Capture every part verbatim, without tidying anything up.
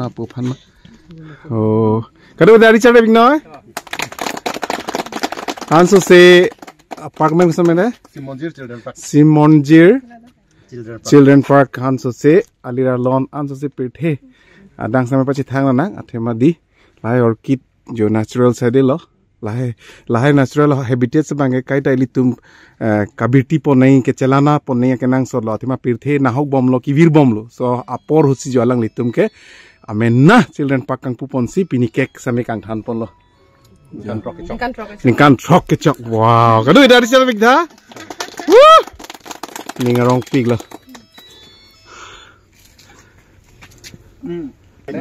Apo aphan ma. Oh. Kado dari chara bing noi? Hanso se apartment sa mene? Simonjir Children Park. Simonjir Children Park. Children Park hanso se alira lon hanso se pirthe. Adang sampai pachethang nang athema di. Lahai orchid jo natural side lo. Lahai, lahai natural habitat abangke kaita ilitum, eh, kabirti ponnai kechelana ponnai kenangsot lo. Athema pirthe nahok bomlo kevir bomlo. So apor ahut si jo alanglitum ke amena Children Park kangpu ponsi pini cake sami kangthan ponlo. Ningkan throk kechok. Ningkan throk kechok. Ningkan throk kechok. Wow. Kado dari chara bing tha? Woo! Ning arongpik lo. Hmm. Hmm.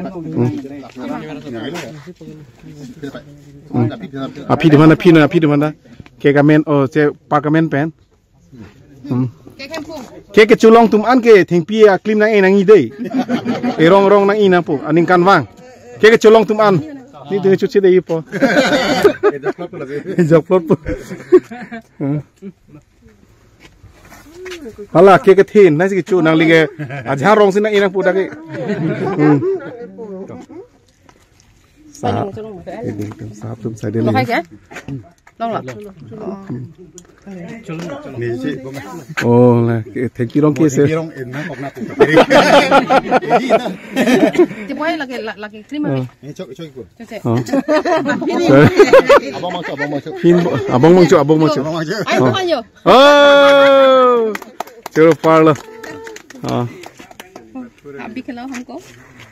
Aphi atum aphan, aphi atum aphan, aphi atum aphan. Cake amen, oh, che park amen pen. Hmm. Cake kecholong atum an ke thengpi aklim nang-e nangji dei. Erong rong nang-e nangpo, aningkanvang. Cake kecholong atum an. Nelitum chuche dei po. Ejok plot po. Hmm. Hala cake kethin nangsi kecho nangli ke ajha rong si nang-e nangpo dak ke. Hmm. Sa, ini atum sa atum sa dei. Lo hai ke? Long la. Oh. Ni si, bong. Oh, la, ke, thengpi rong ke se. Thengpi rong en na kok na ko. Ini na. Ti boy lagi, la-, lagi cream. Oh. Ini chok, chok ko. Chok, chok. Oh. Abang mangcho, abang mangcho. Hin, abang mangcho, abang mangcho. Abang mangcho. Ayo, ayo. Oh. Choro parlo. Oh. आप भी खिलाओ हमको।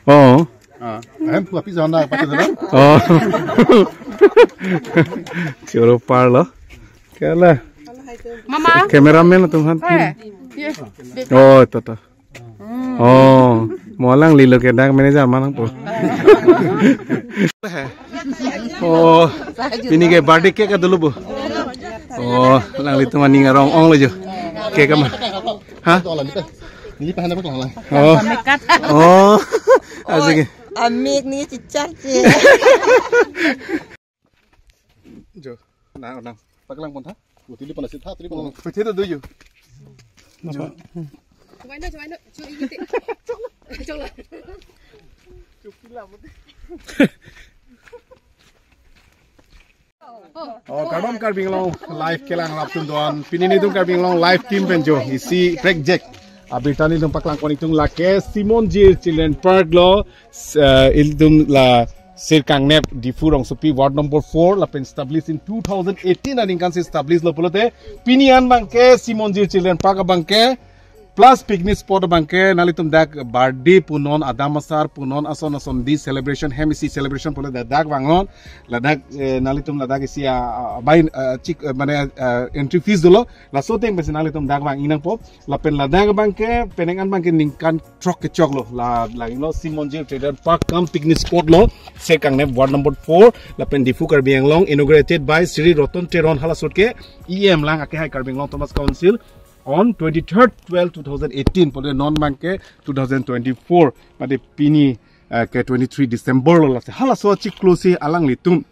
Oh. Ah, em, api janda apa tu? Oh. Choro parlo. Kala. Mama. Cameraman atum aphan. Eh, yes. Oh, to to. Oh, mo alanglilo ke dak manager manang po. Oh, pini ke birthday cake dolo bo. Oh, alanglitum aning arong-ong lo jo. Cake ma. Ha? Neli pa hana paklang lang. Oh. Pamekat. Oh. Asik. Amik ni chichar chi. Jo. Nang, nang. Paklang pon tha. Oh, tili pon si tha, tili pon. Oh, pwede to do jo. Jo. Chawai na, chawai na. Cho, igiti. Chok la. Oh, kardom Karbi Anglong live kelang rap atum do-an. Pini nelitum Karbi Anglong live team pen jo isi project abirta nelitum paklang pon itum lake Simonjir Children Park lo, eh, ilitum la Sirkangnep Diphu rongsopi ward number four lapen establish in two thousand eighteen aningkan si establish lo pulote pini an abangke Simonjir Children Park abangke plus picnic spot abangke nanglitum dak birthday punon, adam asar punon, ason ason di celebration hem isi celebration pule dak, dak vangnon. Ladak, eh, nanglitum ladak isi a, a, bai, a, chik, eh, mane, eh, entry fees dolo. Laso ateng pensi nanglitum dak vang-i nangpo. Lapen ladak abangke penang an abangke ningkan throk kechok lo. La, la ino Simonjir Children Park cum picnic spot lo. Sirkangnep ward number four. Lapen Diphu Karbi Anglong inaugurated by Shri Roton Teron halaso ahut ke E M lang akehai Karbi Anglong Autonomous Council on twenty-third twelve two thousand eighteen pule non abangke two thousand twenty-four mate pini, eh, ke twenty-three December lo lasi halaso achiklo si alanglitum,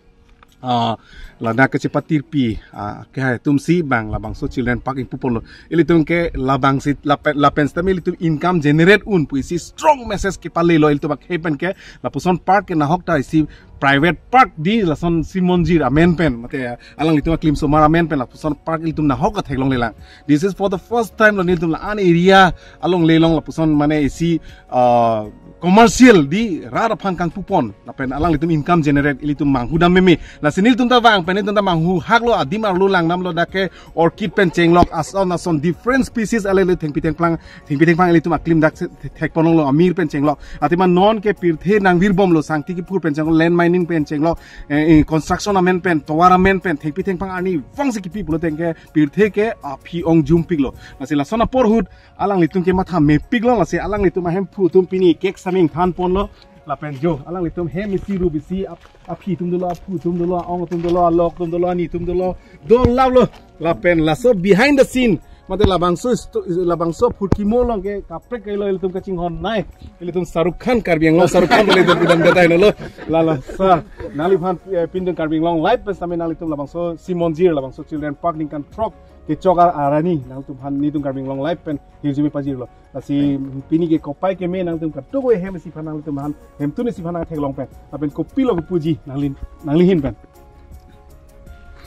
ah, ladak kechepatirpi, ah, akehai atum si bang labangso Children Park ingpu ponlo. Ilitum ke labang si lapen, lapen sitame ilitum income generate un pu isi strong message kepale lo ilitum akhei pen ke lapuson park ke nahok ta isi private park di lason Simonjir amen pen mate alanglitum aklim somar amen pen lapuson park ilitum nahok athek longle lang. This is for the first time lo nelitum la-an area along lelong lapuson mane isi, ah, commercial di rat aphan kangpu pon lapen alanglitum income generate ilitum manghu dam meme. Lasi nelitum ta vang pen nelitum ta manghu haklo adim arlo langdamlo dak ke orchid pen chenglok ason ason different species ale le thengpi thengplang thengpi thengplang ilitum aklim dak si thek ponlonglo amir pen chenglok. Athema non ke pirthe nangvirbomlo sangti kiphur pen chenglok, land mining pen chenglok, eh, eh, construction amen pen, tovar amen pen, thengpi thengplang arnivang si kipi pulo ateng ke pirthe ke aphi ongjumpiklo. Lasi lason apor ahut alanglitum ke matha mepiklo, lasi alanglitum ahemphu atum pini cake sami ingthan ponlo. Lapen jo alanglitum hem isi rup isi ap-, aphi atum dolo, aphu atum dolo, a-ong atum dolo, alok atum dolo, ani atum dolo, do laplo. Lapen laso behind the scene mate labangso sto-, labangso phurkimo along ke kaprek kailo ilitum kachinghon nai. Ilitum Shahrukh Khan Karbi Anglong, Shahrukh Khan ilitum pidam datai nolo. La la sa nangliphan, eh, pindeng Karbi Anglong live pen sami nanglitum labangso Simonjir labangso Children Park ningkan throk kechok arni nangtumphan nelitum Karbi Anglong Live pen hirjume pajirlo. Lasi pini ke kopai keme nangtum kadokave hem isi aphan nangtumphan, hemtun isi aphan nangtheklong pen, lapen kopilo kepuji nangli, nangli ahin pen?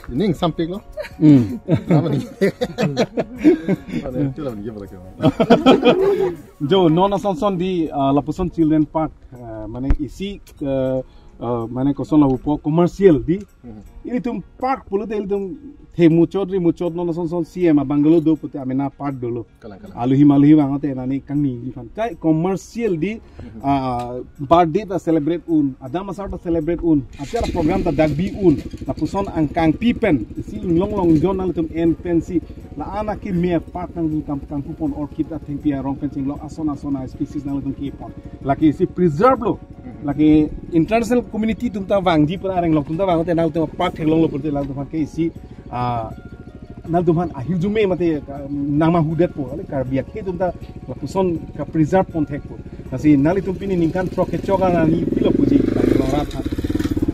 Ning sampik lo. Hmm. Apa nih? Ada itu lah, dia boleh kemana? Jo, non asonson di, ah, lapuson Children Park, ah, mane isi, eh, eh, mane kosonlo pupo, commercial di. Hmm. Ilitum park pulote ilitum themuchot rimuchot, non asonson C M a bungalow do pute amena park dolo. Kalang, kalang. Aluhi maluhi vang ate nani kangni liphan. Kai commercial di, ah, birthday ta celebrate un, adam asar ta celebrate un, acara program ta dakbi un, lapuson angkangpi pen, isi inglong longjon nangtum en pensi, la-an akeme park nangdun kam kangpupon orchid athengpi arong pen chinglok ason ason a species nangtum kepon. Lake isi preserve lo, lake international community atum ta vangji pura areng lok atum ta vang ate nangtum park theklonglo pute nangtum ke isi, ah, nangtumphan ahirjume mate, ah, nangma hudetpo, ale Karbi akhei atum ta lapuson ka-preserve pon thekpo. Lasi nanglitum pini ningkan throk kechok arni pilo puji, nangli longra tha.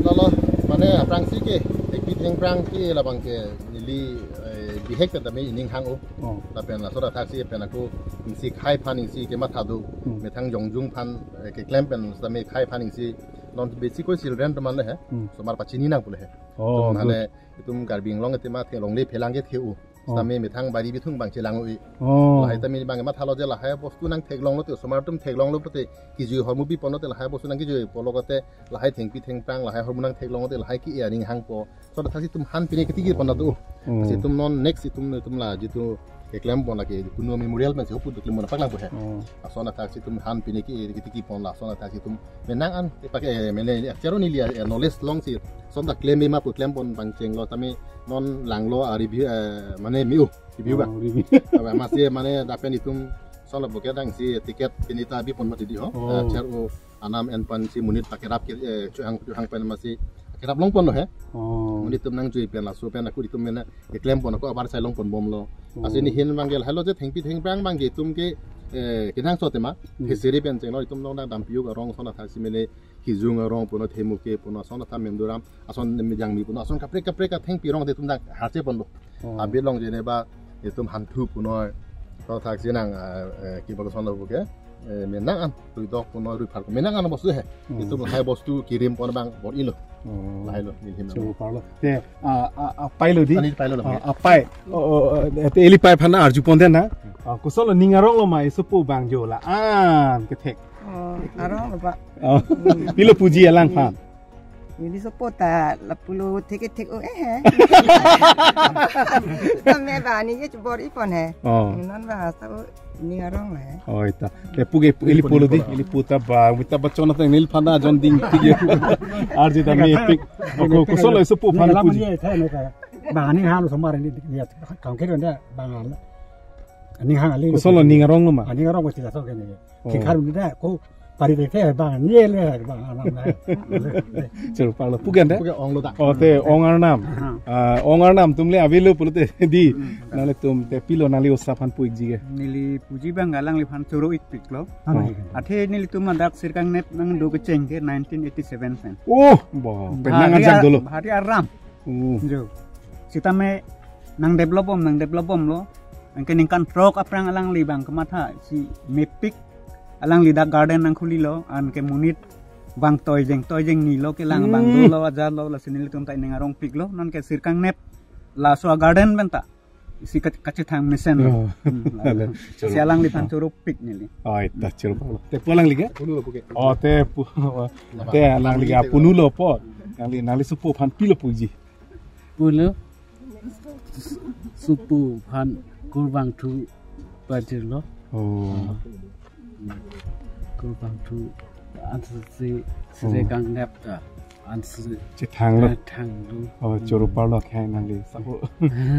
Lalo, mane aphrangsi ke, thengpi thengphrang ke labang ke neli, eh, bihek tame ining hang-o. Oh. Lapen laso athak si pen ako isi khei aphan isi kematha do. Hmm. Methang jongjung aphan, eh, keklem pen sitame khei aphan isi non besi ko children atum an le he. Hmm. Osomar pachini nang pu le he. Oh, atum mane good. Itum Karbi Anglong athema the longle phelang kethe-o. Oh. Sitame methang bari bithung abang chelang-o-i. Oh. Lahai tame abang mathalo je lahai bostu nangtheklonglo te osomar atum theklonglo pute kejui ahormu pipon lote lahai bostu nangkejui pulo kote lahai thengpi thengphrang lahai ahormu nangtheklonglo te lahai ke-e aning hangpo. Laso athak si itum han pine ketiki pon do. Oh. Lasi itum non next itum itum la jitu keklem pon lake Kuno Memorial pensi hopu keklem pon paklang pu he. Oh. Laso athak si itum han pine ke-e ketiki pon laso athak si itum menang an, eh, pakai, eh, mene, eh, chero neli, eh, knowledge longsi, son ta klem ma pu klem pon pangchenglo, tame non langlo, ah, review, eh, mane miu, review ba. Oh, review. Abe masi, mane, lapen itum, son lo buke dang si ticket pini ta bi pon mati di ho. Oh. Eh, chero anam en pensi monit pakerap ke, eh, chuhang, chuhang pen masi, kerap long ponlo he. Oh. Monit atum nangjui pen laso pen ako itum mena, keklem pon ako abar sai long pon bomlo. Oh. Lasi neli ahin abang ke lahelo je thengpi thengphrang abang ke itum ke, eh, kenangsot tema, hmm, fishery pen chenglo itum nong dang dampiuk arong son athak si mene, Hijung arong puno, Themuke puno, ason athak Menduram, ason Jangmi puno, ason kaprek kaprek athengpi arong te itum dak harche ponlo. Oh. Abit long jene ba itum Hanthu puno, laso athak si nang, eh, eh, kiba kosonlo buke, eh, menang an, Ruidok puno, Ruiphar puno, menang an bostu he. Hmm. Itum lahai bostu kirim pon abang bor-ilo. Oh. Lahai lo, neli ahin. Choro parlo. Te, ah, ah, ah, apai lo di? Ani apai lo, ah, apai. Oh, oh, oh, eh, te ili apai aphan arju pon den na. Ah, kosonlo ning aronglo ma, isopo abang jo la-an kethek. Oh, aronglo ba. Oh. Hmm. Pilo puji alangphan? Neli sopo ta lapulo thek thek-o eh. Tame ba ni ye bor-i pon he. Oh. Non ba sa-o ning arong he. Oh, ita. Te puke ili pulo di, ili puta ba, mita bachona tang neli aphanta jon ding tige. Arju ta mepik. Ako, kosonlo isopo aphan puji? Ba ning hanglo osomar ni, ni kangkir nda ba ning hang ali. Kosonlo ning aronglo ma? Ning arong ko tila so ke ni. Oh. Kekar udah ko pari teke bang, ni le bang, anam na. Choro parlo. Puke ante? Puke onglo ta. Oh, te ong arnam. Aha. Ah, ong arnam atum le avelo pulote di. Hmm. Nanglitum te pilo nangli osa aphan pu-ikji ke? Neli puji abang alangliphan choro-ikpiklo. Ano. Oh. Athe nelitum ladak Sirkang nep nangdo kecheng ke nineteen eighty-seven pen. Oh, bo, hmm, penang bhari ajak ar-, dolo. Bhari aram. Oh. Jo. Sitame nang develop bom, nang develop bomlo. Anke ningkan throk aphrang alangli abang kematha si mepik alangli dak garden nangkhulilo, anke monit abang toijeng toijeng nilo kelang abang, hmm, dolo ajarlo, lasi nelitum ta ining arongpiklo, non ke Sirkang nep laso a-garden pen ta isi kach-, kachethang mesen lo. Oh. Hmm, lalu. Lalo. Si alangliphan choropik neli. Oh, ita choro parlo. Te pu alangli ke? Punulo puke. Oh, te pu-, te alangli ke punulo po. Nangli, nangli sopo aphan pilo puji? Pulo. Sopo aphan kurvangthu pajirlo. Oh. Kurvangthu ansi, oh, Sirkang nep ta ansi chethanglo. Chethanglo. Oh, hmm, choro parlo akhei nangli sabo.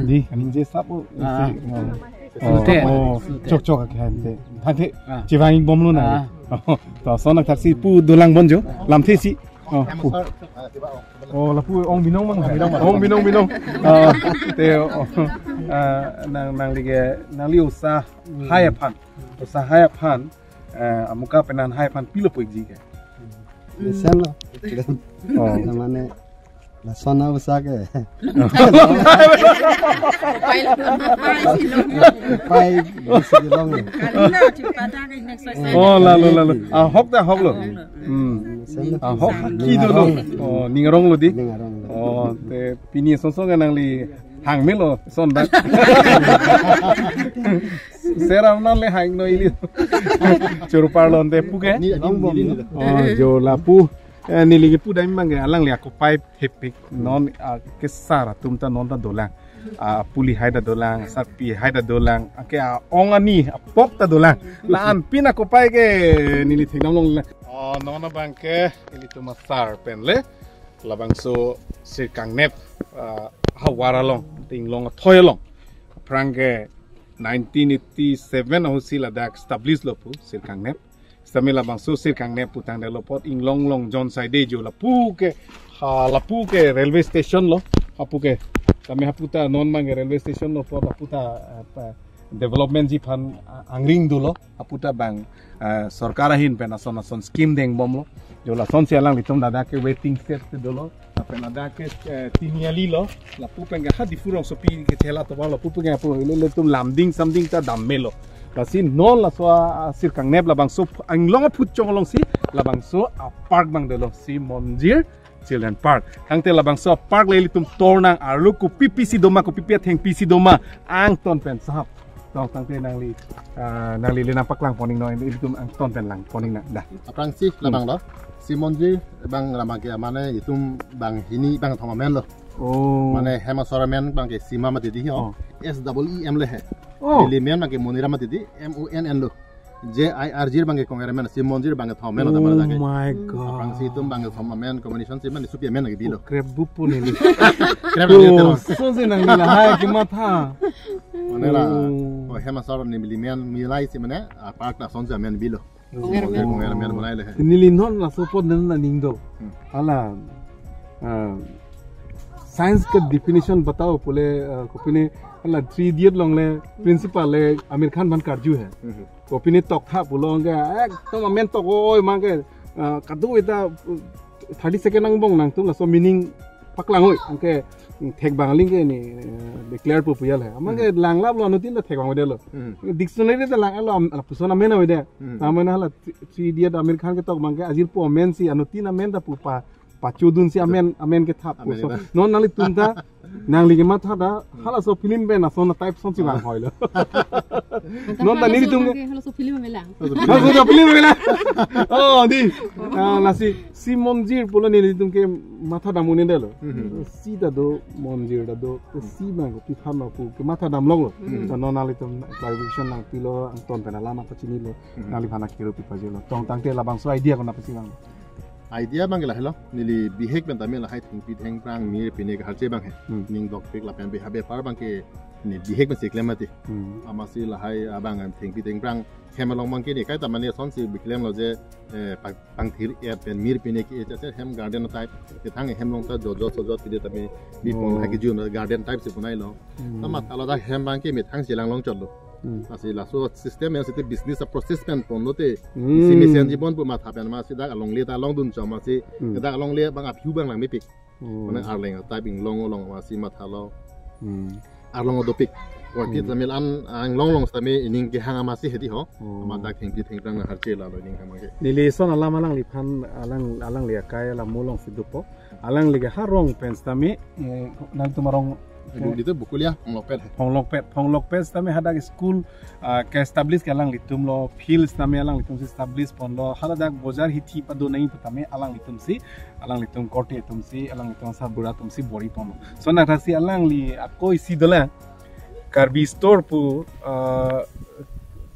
Di, aningje sabo. Ah. Si, oh. Sute. Oh, sute. Chok chok akhei ante. Thangthe, ah, chevang bomlo na. Ah. Oh, to ason athak si pu dolang bon jo. Lamthe si. Oh, pu. Oh, lapu ong binong mang. Ong binong, binong. Ah, te, oh, ah, nang, nangli ke, nangli osa hai aphan. Osa hai aphan, eh, amuka penan hai aphan pilo pu-ikji ke? Mesen lo. Oh. Mane Lason na usa ke. Pai lo. Pai, bisi long. Kali na, cepat aja next exercise. Oh, lalo, lalo. Ah, ahok ta ahok lo. Hmm. Sen na Ah, ahok pisa. Ki do lo. Ning arong. Oh, ning arong lo dei. Ning arong lo. Oh, te pini song song nangli hang melo, son dak. Seram non le hang no ili. Churu parlon te pu ke. Ni long bom. Oh, jo lapu. Eh, neli kepu dam abang ke alangli akopai phepik non, ah, kesar atum ta non ta dolang. Ah, puli hai ta dolang, sarpi hai ta dolang, ah, ke, ah, ong ani, ah, pop ta dolang. La-an pin akopai ke neli thekdam long le. Oh, non abang ke ilitum asar pen le. Labangso Sirkangnep, ah, havar along, Inglong athoi along. Aphrang ke nineteen eighty-seven ahut si ladak establish lo pu Sirkangnep. Sitame labangso Sirkangnep pu tangdetlo apot Inglong Longjon side jo lapu ke, ha, lapu ke railway station lo, hapu ke. Sitame hapu ta non abang ke railway station lo apot hapu ta, eh, pa, development ji aphan, ah, angring dolo, hapu ta abang, eh, sorkar ahin pen ason ason scheme deng bom lo. Jo lason si alanglitum ladak ke waiting shed si dolo. Lapen ladak ke, eh, Tiniali lo. Lapu pen ke ha Diphu rongsopi ke thela tovar lo. Lapu pen ke apu le, ilitum lamding samding ta dam melo. Lasi non laso a, a, Sirkangnep labangso Inglong aphutchong along si labangso a park abang dolo, Srimonjir Children Park. Tangte labangso a park le ilitum tor nang, arlo kopi pisi doma, kopi pi athengpi si doma, angton pen sahap. Tong tangte nangli, ah, nangli le nangpaklang pon-ik non, ilitum angton pen lang pon-ik nang dah. Aphrangsi labang lo. Srimonjir abang lama ke mane itum banghini bangthom amen lo. Oh. Mane hem asor amen abang ke Sima mati dei ho. Oh. S double E M le he. Oh. Neli men abang ke Moniram mati dei, M O N N lo. J I R Jir abang ke kong amen, Srimonjir abang ke thom amen lo, Oh tama lagi. my God. Aphrangsi itum bangthom amen combination si mane supi amen lagi bilo. Krep bupu neli. Krep lagi Oh, terus. So si nangli lahai kematha. Mane la, Oh. oh, hem asor neli men milai si mane, ah, park ta son si amen bilo. Kong amen. Kong amen mulai le he. Neli non laso apot neli nangning do. Hmm. Hala, ah, science ke definition batao pule, ah, kopine hala Three Idiot along le principal le Aamir Khan aphan karju he. Hmm. Kopine tok tha pulo ke, ekdom amen tok oi abang ke, ah, kadu eta, uh, thirty second angbong nangtum laso meaning paklang oi, anke thek abang aling ke ni, eh, declare pu pu ya le. Amang ke Hmm. lang lap lo, anuttin ta thek abang ave lo. Hmm. Dictionary ta lang lo, am, lapuson amen ave de. Hmm. Tame na hala Three, Three Idiot Aamir Khan ketok abang ke ajirpo amen si, anuttin amen ta pu pa, pachodun si amen, amen kethap Amen puson. Ita. Non nanglitum ta, nangli kematha ta, halaso film pen ason type son si vang hoi lo. Non ta nelitum ke Halaso film amen lang. Halaso film amen lang. Oh, dei. Ah, lasi Srimonjir pulo nelitum ke matha dam un-edetlo. Mhm. Sri ta do, Monjir ta do, Sri abang kopi aphan ma pu kematha damlonglo. Mhm. Ta non nanglitum clarification nangpilo, angton pen alam apachinilo, Mhm. nangliphan akiro pi pajirlo. Tong tangte labangso idea konat pensi vang? Idea abang ke lahelo, neli bihek pen tame lahai thengpi thengphrang mir pine ke harche abang he. Hmm. Ning dokpik lapen beha bepar abang ke ne bihek pensi klem mati. Hmm. Amatsi lahai abang thengpi thengphrang hem along abang ke ne kaita mane son si beklem lo je, eh, pang-, pangthir et pen mir pine ke et, hem garden type. Kethang hem along ta jojot sojot pide tame bipon Oh. hagi jun garden type si punai lo. Hmm. Amat alo dak hem abang ke methang chelang long chotlo. Hmm. Lasi laso system ya sete business a process pen ponlo te. Hmm. Isi mesen jibon pu matha pen amatsi dak alongle ta longdun chot amatsi Hmm. dak alongle abang aphu abang lang mepik. Hmm. Mane arleng a type Inglong along amatsi mathalo. Hmm. Arlong dopik. Wati Hmm. tame la-an Inglong along tame ining kehang amatsi hedi ho. Hmm. Amat dak thengpi thengphrang na harche lalo ining hang abang ke. Neli son alam alangliphan alang, alangli akai alam mulong si dopo. Alangli ke harong pen sitame, eh, nangtum arong, Ibu eh, itu Bokolia, Phonglokpet he. Phonglokpet, Phonglokpet sitame hadak school, ah, ke establish ke alanglitum lo, field sitame alanglitum si establish ponlo, haladak bojar hithi pado nai pu tame alanglitum si, alanglitum korte atum si, alanglitum asarbura atum si bor-i ponlo. So nangtha si alangli ako isi dolang, Karbi Store pu, ah,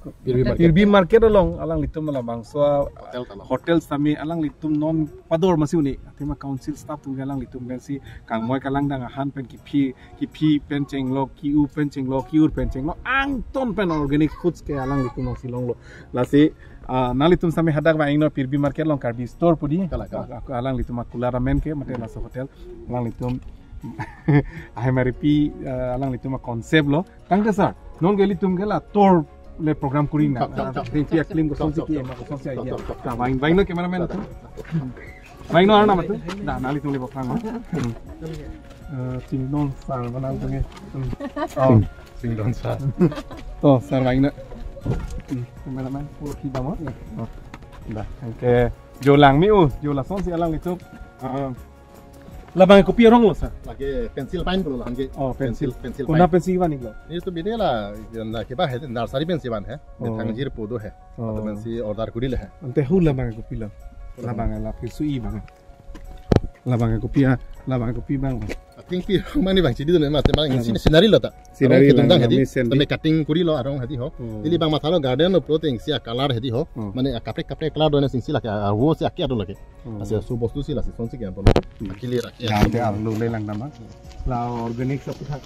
Pirbi Market. Pirbi Market along alanglitum labangso Hotel ta lo. Hotel sitame alanglitum non pador amatsi un-e. Athema council staff atum ke alanglitum pensi kangmoi kalangdang ahan pen kephi, kephi pen chenglo, ke-u pen chenglo, ke-ur pen chenglo, angton pen organic foods ke alanglitum alongsi longlo. Lasi, ah, nanglitum sitame hadak vang-iknon Pirbi Market along Karbi Store pu dei. Kalang, kalang. Ak-, alanglitum akular amen ke mate laso hotel. Alanglitum ahem aripi, ah, alanglitum a concept lo. Tangte sir, non ke ilitum ke la tour le program kuri nang. Chok, chok, chok. Thengpi aklim kosonsi Chok, chok, ki chok. Ema kosonsi Chok, idea. Chok, chok. Ta vang, vangnon cameraman atum. Vangnon arnam atum. Da, nanglitum le bok vangnon. Hmm. Eh, Chingdon sar mana tungge. Hmm. Oh, Chingdon sar. Oh, sar vangnon. Hmm. Cameraman, puro kita mo. Oh. Da. Okay. Jo lang me-o, jo lasonsi alanglitum. Ah. Labang kopi arong lo, sir? Lake pencil pine pulo lahan ke. Oh, pencil. Pencil, pencil Kona pine. Pensi van-iklo? Netum bini la, na kiba he, nursery pensi van he. Oh. Thang jirpo do he. Oh. Latum pensi order kuri le he. Ante hu labang kopilo? Labang. Labang la pisu-i abang. Labang kopi a, labang kopi abang. Ating pi mane abang chidi do ne ma, te abang. Labang. Scenery lo ta. Scenery arong kedung lang dang hedi. Mesen di. Tame cutting kuri lo arong hedi ho. Oh. Ili abang mathalo garden lo pulote isi a color hedi ho. Oh. Mane a kaprek kaprek color do ne singsi lake, a wo si ake do lake. Oh. Asi aso bostu si lasi sonsi ke anto. Hmm. Akili rak. Jam te arlo le lang nama. La organic sab thak.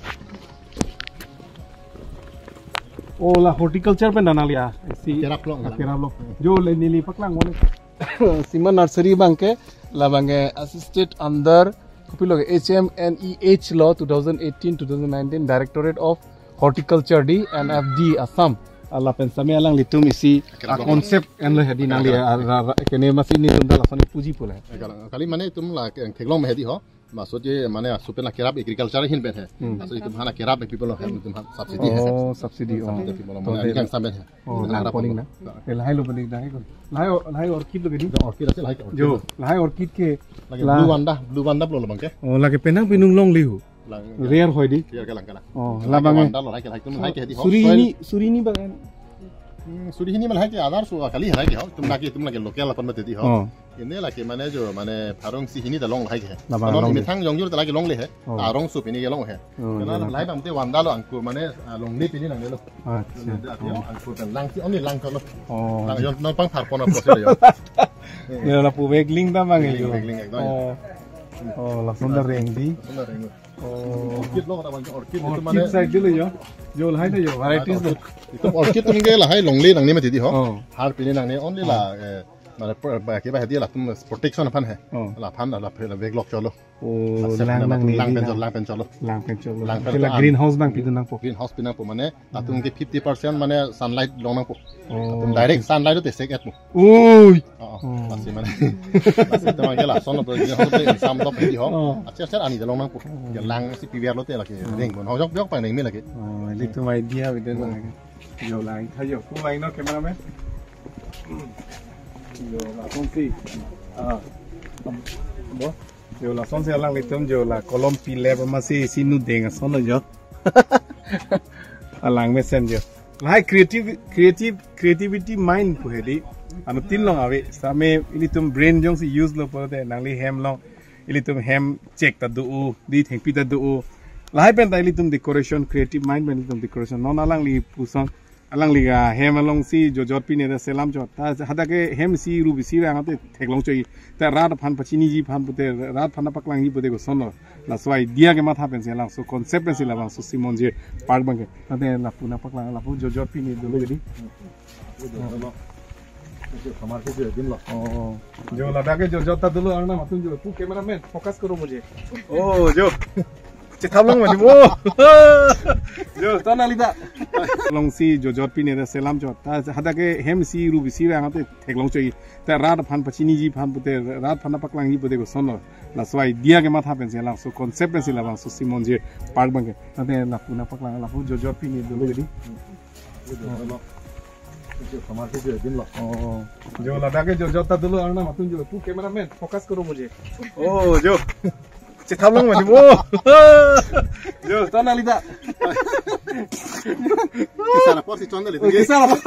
Oh, la horticulture pen dana liya. Si kerap lo, ah, kerap lo. Jo le neli paklang mo ne. Sima nursery abang ke, labang ke assisted under kopilo ke H M N E H lo two thousand eighteen two thousand nineteen Directorate of Horticulture di N F D Assam. Ala pen same alanglitum isi a concept enlo hedi nangli a, ra, ra, kene masi netum da lason puji pule. Kali, kali mane itum la ke theklong me hedi ho. Maksud je mane aso pen la kerap agriculture ahin pen he. Hmm. Maksud itum hana kerap people lo he, itum han subsidy he. Oh, subsidy, oh. Subsidy people lo, mane aning kangsam pen he. Oh, itum lang harap poning lo na. Eh, lahai lo poning na, hai ko. Lahai, lahai orchid lo ke di? Orchid ase, lahai orchid. Jo, lahai orchid ke lake la blue vanda, blue vanda pulo labang ke. Oh, lake penang penung longle hu. Lang. Rare hoi di? Rare ke lang ke lang. Oh, labang ke. Vanda lo, lahai ke, lahai ke, lahai ke hedi ho. Suri hini, suri hini abang. Hmm, suri hini ma lahai ke, adar so kali lahai ke ho. Itum lake, itum lake local aphan mati di ho. Oh. Ini lake mane jo, mane pharong isi hini ta long lahai ke. Labang long. Methang jongjur ta lake longle he. Oh. Arong so pini ke long he. Oh, kena labang. Lahai abang te vanda lo angkur mane, ah, longle pini nangne lo. Acha. Longle ati ho, oh. Angkur pen lang si, only lang ko lo. Oh. Lang jon non pang phar pon apro se lo yo. Ya, lapu vegling ta abang vegling, jo. Vegling ekdom. Oh. Oh, lason ta reng di. Lason ta reng. Oh. Orchid lo, kata abang orchid itu orchid mane side dulu yo. Jo lahai ta jo, varieties lo. Orchid. Itu orchid atum ke lahai longle nangne mati di ho. Oh. Har pini nangne only la, oh, eh, mane pro-, ba, kiba hedi latum protection aphan he. Oh. La aphan la, la, la veg lok cholo. Oh, la sep lang na nangne lang di pen la. Cholo, lang pen cholo. Lang pen cholo. Lang pen cholo. Greenhouse abang pidun nangpo. Greenhouse pidun nangpo mane latum ke fifty percent mane sunlight long nangpo. Oh. Latum direct sunlight te sek et mo. Ui. Oh, oh. Lasi mane. Lasi teman ke lason lo, bro, dia hote sam lo pedi ho. Oh. Achi achi ani dalong nangpo. Oh. Ya lang si P V R lo te lake. Oh. Ring bon. Hojok biok pa ning mi lake. Oh, ilitum idea bidun lake. Jo lang, tha jo. Pu lang no cameraman. Jo lasonsi. Ah. Bo. Jo lasonsi alanglitum jo la kolom pilep masi sinu deng ason lo jo. Alang mesen jo. Lahai creative, creative, creativity mind pu hedi. Anuttin along ave. Same ilitum brain jongsi use lo pulote nangli hem along. Ilitum hem chek ta do-o, di thengpi ta do-o. Lahai pen ta ilitum decoration, creative mind pen ilitum decoration. Non alangli pusong, alangli ahem alongsi jojot pine ta selam chot. Ta hadak ke hem isi rup isi vang te theklong choi. Ta rat aphan pachiniji aphan pute, rat aphan paklangji pute koson lo. Laso idea ke matha pensi lang, so concept pensi labang, so Simon je park abang ke. Ante lapu nangpaklang, lapu jojot pine dolo di. Kamar ke je din lo. Oh. Jo ladak ke jojot ta dolo arnam atum jo. Pu cameraman, focus karo mujhe. Oh, jo. Chethap long mati mo. Jo, to nangli ta. Alongsi jojot pine ta selam chot. Ta hadak ke hem isi rup isi vang te theklong choi. Ta rat aphan pachiniji aphan pute, rat aphan paklangji pute koson lo. Laso idea ke matha pensi lang, so concept pensi labang, so Simon je park abang ke. Ante lapu nangpaklang, lapu jojot pine dolo di. Kamar ke je din lo. Oh. Jo ladak ke jojot ta dolo arnam atum jo. Pu cameraman, focus karo mujhe. Oh, jo. Chethap long mati mo. Jo, to nangli ta. Kisa na porsi chon dali. Oh, kisa na.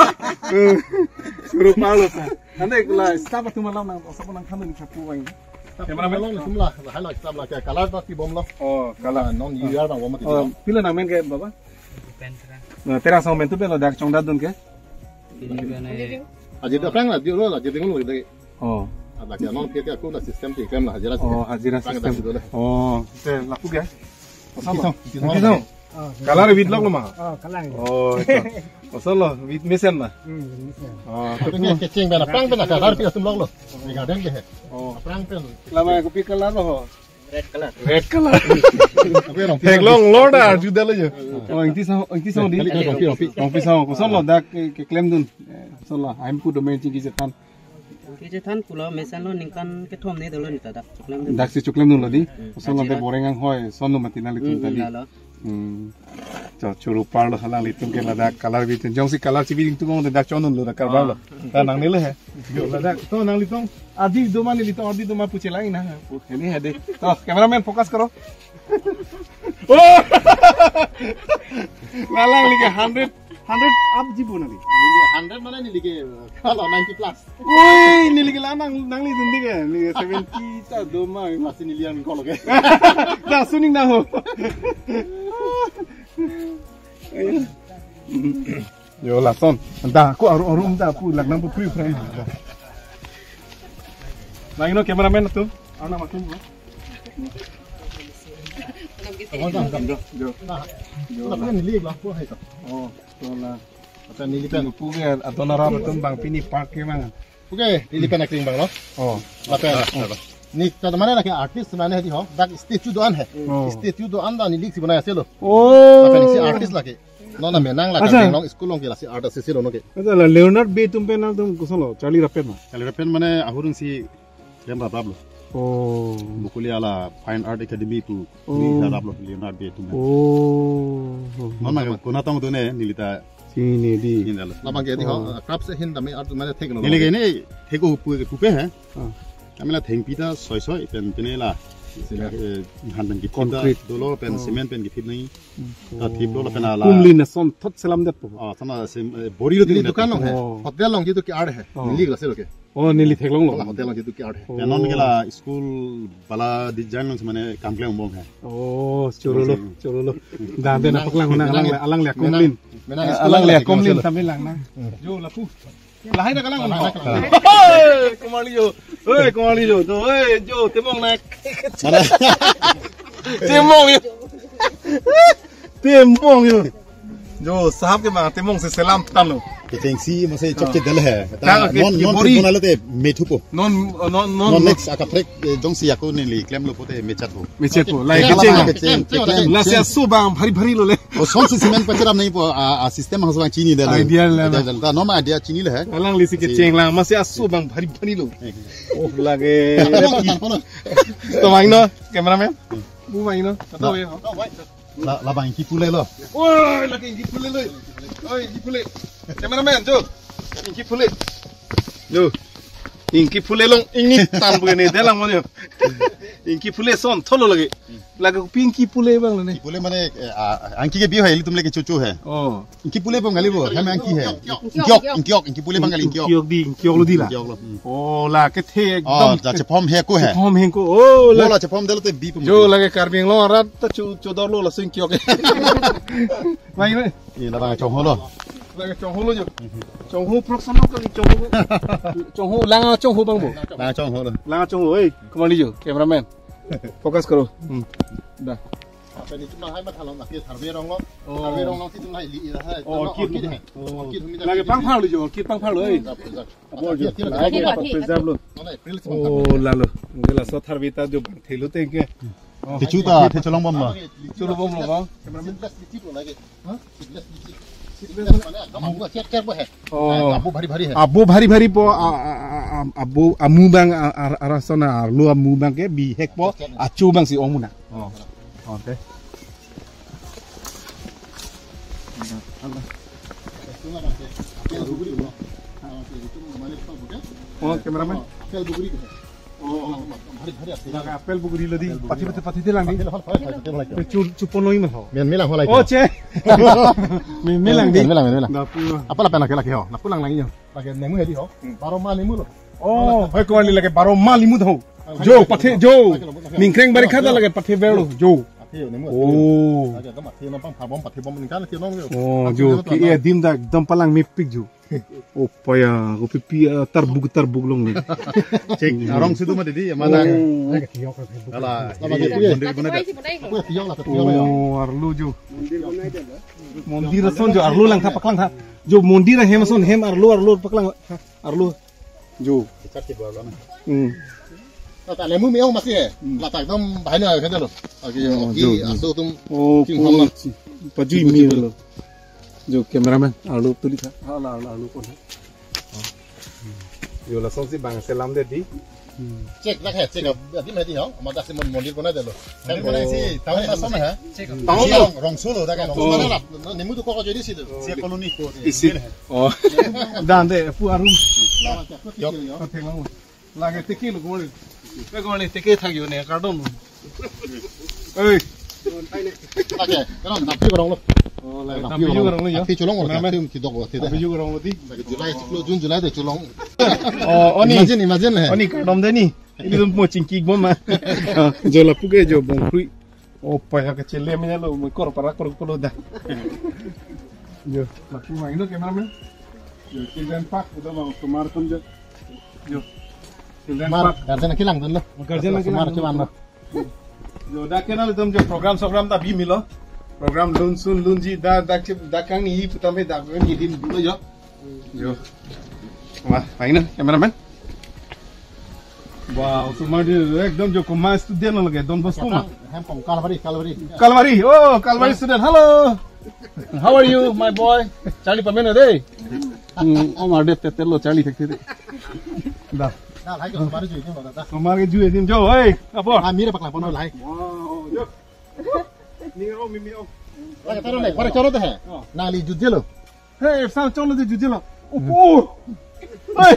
Suru palo ta. Ante la staff atum alam nang, osa nangthan ni chapu wang. Cameraman lo, tum la, lahai lo, staff la, ke color ta pibom lo. Oh, color. Non U R abang bom mati. Oh, pilo nangmen ke, Baba? Pen Terang. Na, Terang sang men tu pilo dak chongdat dun ke? Ini kan, eh, aji dak plang la, di lo la, aji ding lo de. Oh. Ada ke non ke ke aku na system ti klem la, hajira. Oh, hajira system. Plang dak dulu. Oh, te lapu ke? Kosong. Kosong. Kosong. Oh, color with lok lo ma? Oh, color. Oh, itu. Kosong lo, with mesen ma? Hmm, with mesen. Oh, tapi ke kecing bana plang bana color pi atum lok lo. Ni garden ke he. Oh. Plang pen. Lama aku pikir lah lo. Red color. Red color. Theklong lo da arju da lo jo. Oh, ingti sang, ingti sang di. Kali, kali, rongpi, rongpi. Rongpi sang, koson lo dak ke, keklem dun. Eh, koson lo, ahem pu domen chingki jetan. Kechethan pulo mesenlo ningkan kethom ne dolo neta dak choklem dolo. Dak si choklem dolo di. Hmm. Ason lo de boreng anghoi, ason lo mati nanglitum. Hmm, tadi. Hmm, lalo. Hmm. Cho, choro parlo halanglitum ke ladak color bi tum. Jongsi color chibi tum ong dak chonun lo dak karbar lo. Ah. Ta nangne le he. Jo ladak. To nanglitum. Adi doma nelitum, adi doma puche lang na. Ini hadi. To cameraman focus karo. Oh! Lalang lagi hundred, hundred up jibo nali. Hundred mane neli ke, kalau ninety plus. Oi, neli ke lanang, nangli dun di ke, neli ke seventy ta doma. Masih neli yang kalau ke. Dah suning dah ho. Yo lason. Dah aku aru aru dah aku lang nang putri friend. Lagi no cameraman tu. Anak makin. Yo. Yo. Aku neli lah aku hai tu. Oh, to la. Acha neli pen. Puke adon aram atum bang pini park ke bang. Puke, neli pen acting bang lo. Oh. Lapen. Neli ta mane lake artist mane hadi ho. Dak statue do-an hai. Oh. Statue do-an ta neli si banai ase lo. Oh. Lapen si artist lake. Non na menang la. Acha. Karbi Anglong school along ke lasi art ase lo no ke. Acha la Leonard Bey atum pen atum koson lo. Charlie Rappen ma. Charlie Rappen mane ahurung si Klem raprap lo. Oh. Bokoli ala Fine Art Academy pu. Oh. Ni harap lo Leonard Bey atum. Oh. Non na kona tong tu ne neli ta. Sini di. Ini lo. Labang ke di ho, oh, crafts ahin tame art mane thek lo. Neli ke ne thek ko pu ke pupe hai. Ah. Kami la thengpi ta soi soi pen pine la. Cement. Eh, han pen kithip ta. Concrete. Dolo pen, oh, cement pen kithip nai. Hmm. Ta thip dolo pen ala. Kumli na son thot selam det po. Ah, sana sem, eh, bori lo. Neli tin dukan long hai. Oh. Hotel along jitu ke art hai. Oh. Neli glass lo ke. Oh, neli theklonglo. Hola hotel along jitu ke art hai. Oh. Pen non ke la school bala design along si mane kam klem bom hai. Oh, choro lo, choro lo. Dan den apak lang na alang le, alang le menang, komlin. Menang school alang le komlin lo. Tame lang na. Hmm. Jo lapu. Lahai na kalang. Lahai na kalang. Hei, kumali jo. Hei, kumali jo. Jo, hei, jo, temong na. Mana? Temong jo. Temong jo. Jo, sahab ke ma, temong si selam tanglo. Kechengsi masi chokche del hai. Ta, ta, ke, non, ke non bori. Kibon ale te methu po. Non, non, non, non, non. Next akaprek, eh, jongsi ako neli klemlo pote mechat ho. Mechat po. Lai kecheng. Kecheng, kecheng. Lasi asu bang bhari bhari lo le. O song si cement pacharam nai po, a, a system hang bang chini del. Idea le. Idea del. Ta non idea chini le hai. Alang lisi kecheng lang, masi asu bang bhari bhari lo. Eh. Oh, lage. To vangno, cameraman. Bu vangno. Kata ya. La, labang ingki pule lo. Oi, lagi ingki pule lo. Oi, ingki pule. Cameraman, jo. Ingki pule. Jo. Ingki pule long, ingki tan pule ne, delang mo jo. Ingki pule son, thot lo lagi. Lagi kopi ingki pule bang lo ne. Ingki pule mane, eh, a, angki ke bi hai, ilitum le ke chocho hai. Oh. Ingki pule bang kali bo, hem angki hai. Ingkiok, ingkiok, ingki pule bang kali ingkiok. Ingkiok di, ingkiok lo di la. Ingkiok lo. Hmm. Oh, la kethe ekdom. Oh, ta chephom heko hai. Chephom heko. Oh, la. Bola chephom delo te bi pum. Jo lagi Karbi Anglong arat ta chu, chodor lo laso ingkiok. Mai, mai. Ini labang chongho lo. Lagi chongho lo jo. Chongho prok sama kali chongho. Chongho, lang chongho bang bo. Lang chongho lo. Lang chongho, eh, kumali jo, cameraman. Focus karo. Hmm. Dah. Apa ni cuma hai mat halong lagi survey rong lo. Oh. Survey rong lo si cuma hai li hai. Oh, cuma orchid. Orchid hai. Oh. Orchid humi lagi pangphar lo jo, orchid pangphar lo, eh. Dah, dah. Abor jo. Lagi apa preserve lo. Mana April sembilan belas. Oh, lalo. Mungkin laso survey ta jo bang thelo tengke. Oh, kechu ta, the cholong bom lo. Cholong bom lo, bang. Seedless lychee lo lagi. Hah? Seedless lychee. Seedless mane, agam abu, kiat kiat bo hai. Oh. Abu bhari bhari hai. Abu bhari bhari po, a, a, a, a, abu, amu bang, a, a, arasona, arlo amu bang ke, bihek po, achu bang si ong muna. Oh. Oh, te. Oh, cameraman. Apple bugri ko hai. Oh, oh. Bhari, bhari apple. Laga apple bugri lo di. Apple bugri. Pathi, pathi, pathi te lang di. Apple hol, hol, hol, hol, hol. Chu, chu ponoi ma ho. Men me lang ho lai. Oh, che. Men me lang di. Men me lang, men me lang. Dapu. Apa lapen lake lake ho? Lapu lang lang yo. Lake nemu hedi ho. Hmm. Baro ma nemu lo. Oh, hoi ko wali lake baro ma limu ho. Jo, pathe, jo. Ningkreng bari khada lake pathe berlo. Jo. Pathe yo nemu. Oh. Lake agam pathe nampang phabom pathe bom ningkan ke nong yo. Oh, jo. Ke e dim dak dam palang mepik jo. Opaya, kopi pi, ah, tarbuk, tarbuk long le. Cek, arong situ mati di, mana? Oh. Ala, apa di, gitu ya? Mondir bonai dah. Aku ya, tiang lah, tiang lah ya. Oh, arlo jo. Mondir ason jo, arlo lang tha, paklang tha. Jo, mondir hem ason, hem arlo, arlo paklang tha, arlo. Jo. Kita tidur lah, nah. Hmm. Lata nemu me-ong masi hai. Hmm. Lata ekdom bahai na khade lo. Agi, oh, agi jo, jo. Aso tum. Oh, king hom na. Pajui mi lo. Jo, cameraman, arlo tuli tha. Arlo, arlo, arlo kon. Yo, lasonsi bang selam de di. Check, dak hai, check. Adim hai di ho. Amat dak si mon-, mondir kona delo. Mondir kona si, town lason hai. Check. Town lo. Rong, Rongso lo, dak hai, Rongso. Oh. Mana lah? Nemu tu kok jadi si tu. Si colony ko. Isi. Oh. Dan de, pu arum. Yo. Oke, lang. Lage tiki lo, gol. Pe gol tiki thak yo ne, kardom. Ei. Lake, karon, napi korong lo. Oh, lake, napi korong lo ya. Napi cholong lo, napi cholong lo, napi cholong lo di. July, June, July de cholong. Oh, oni. Imagine, imagine hai. Oni kardom de ni. Ini tuh mau cingki bom ah. Jo lapu ke jo bom hui. Oh, paya kecil ya, lo, mau kor parak kor kor da. Jo, lapu main lo cameraman. Jo, children park, udah mau kemar tuh jo. Jo. Children park. Guardian lagi lang dulu. Guardian lagi lang dulu. Jo, dak kenal itum jo program sogram ta bimilo. Program lunsun lunji da dak chip dak kang ni putam he dak ni dim dulu jo. Jo. Wah, main na cameraman. Wah, osomar di ekdom jo komat student lo lage Don Bosco ma. Hem kom Calvary, Calvary. Calvary. Oh, Calvary student. Hello. How are you, my boy? Charlie pamena dei. Hmm, omar det tetel lo Charlie thek thek. Da. Da, lahai ke osomar ju ini lo da. Osomar ke ju ini jo, hei, apa? Ah, mira paklang pono lahai. Wow, jo. Ni om, ni om. Lahai taruh nih, para choro teh. Oh. Nangli jujelo. Hei, sang choro teh jujelo. Oh. Hei.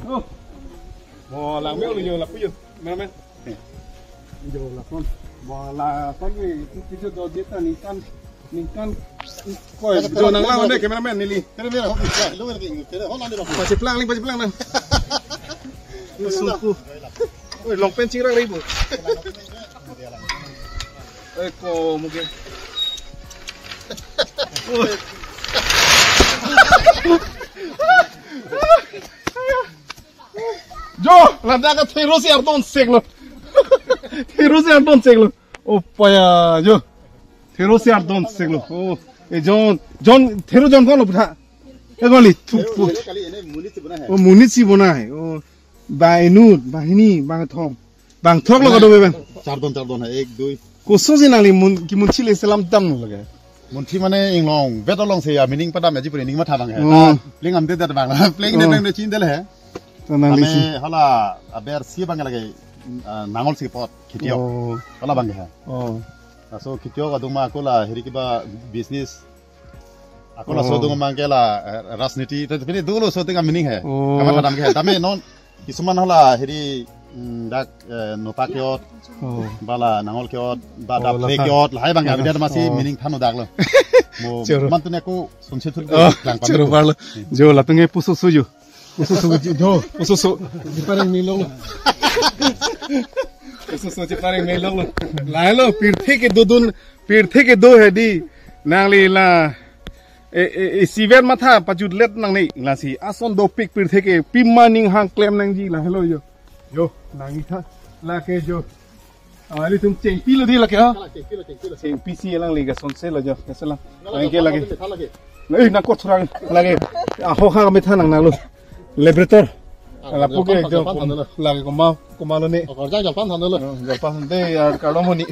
Oh. Bo lang me uli jo lapu jo. Mana men? Jo lason. Bo lason ni itu kita do jeta ningkan ningkan koi video nang lang ne cameraman neli. Cameraman hobi ya, lo lagi ini. Holan dulu. Pachiplang ling pachiplang nang. Sungku. Oi, long pen chingrak ribu. Oi, ko mungkin. Jo, ladak ke thero si ardon sek lo. Thero si ardon sek lo. Oh, paya, jo. Thero si ardon sek lo. Oh, e John, John, thero John ko lo putha. E ko li, thu, thu. Kali ini muni si bona hai. Oh, muni si bona hai. Oh, ba inut, ba hini, ba thom. Bang thok lo kado beben. Chardon, chardon hai, ek, dui. Koso si nangli mun, ki munthi le selam dam lo ke. Munthi mane inglong, bet along se ya, meaning padam ya, ji puri ning matha bang hai. Oh. Pling am de dat bang. Pling ne Oh. Bang de chin del hai. To nangli si. Hala, aber si bang lagi, ah, nangol si pot, khitio. Oh. Hala bang hai. Oh. Laso khitio kadung ma ako la, heri kiba business. Ako laso Oh. Dung ma ke la, eh, rajniti, tapi dolo so tengah meaning hai. Oh. Kamat padam ke hai. Tame non, Kisuman hala heri, mm, dak, eh, nopa ke-ot, Oh. ba la nangol ke-ot, ba Oh, dap la le tha. Ke-ot, lahai bang Oh, abidi masi oh. Meaning than-o dak lo. Mo Choro. Man tune ko sunse thur Oh, lang choro pang. Bar lo. Jo latum ke puso suju. Puso suju jo. Puso su. Jipareng milong. Puso su jipareng milong lo. Lahai lo pirthe ke dodun, pirthe ke do hai di. Nangli la E, e, e, siver matha pajutlet nangne lasi ason dopik pirthe ke pima ning hang klem nangji lahelo jo. Jo, nangji tha lake jo. Alitum chengpi lo di lake ha. Kala chengpi lo, chengpi lo. Chengpi si alangli ke sonse lo jo. Keselam. Kala lake jo, lake. Kala lake. Ei, nangkot thurang lake. Aho ha me tha nang nalo. Laboratory. Ah, lapu ke jolpan, ekdom jolpan than dolo. Lake koma, koma lo ne. Oh, korja jolpan than dolo. Oh, jolpan than de, ya, kalau mau ni.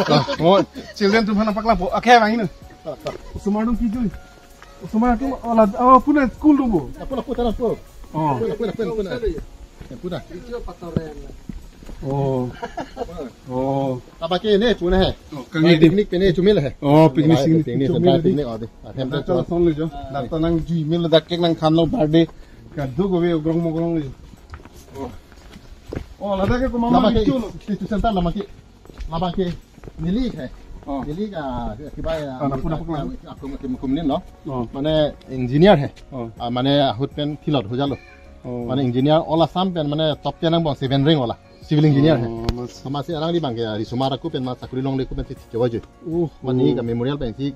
Ah, mo, children tu mana paklang po. Oke, bang ini. Osomar dung kijui. Osomar tu, oh, la, oh, puna school dung bo. Apa lah, putar apa? Oh. Puna, puna, puna, puna. Ya, puna. Oh. Oh. Apa ke ini, puna hai? Oh, kang ini. Picnic, picnic, cumil hai. Oh, picnic, picnic, picnic, cumil picnic, di. Oh, di. Ah, hem tu. Dak lason lo jo. Dak nang jui mil dak cake nang than lo birthday. Kadokave ogrong mogrong lo. Oh. Oh, ladak ke koma labang ke itu lo. Itu center labang ke. Labang ke. Neli hai. Oh. Neli ka kibai. Ah, napu, napu, napu. Aku makin kumlin lo. Oh. Mane engineer hai. Oh. Ah, mane ahut pen pilot ho jalo. Oh. Mane engineer all Assam pen mane top ten angbong seven rank wala. Civil engineer hai. Oh, mas. Masi alangli bang ke risomar ako pen ma sakuri longle ako pen si kewa jo. Oh. Mane ka memorial pen si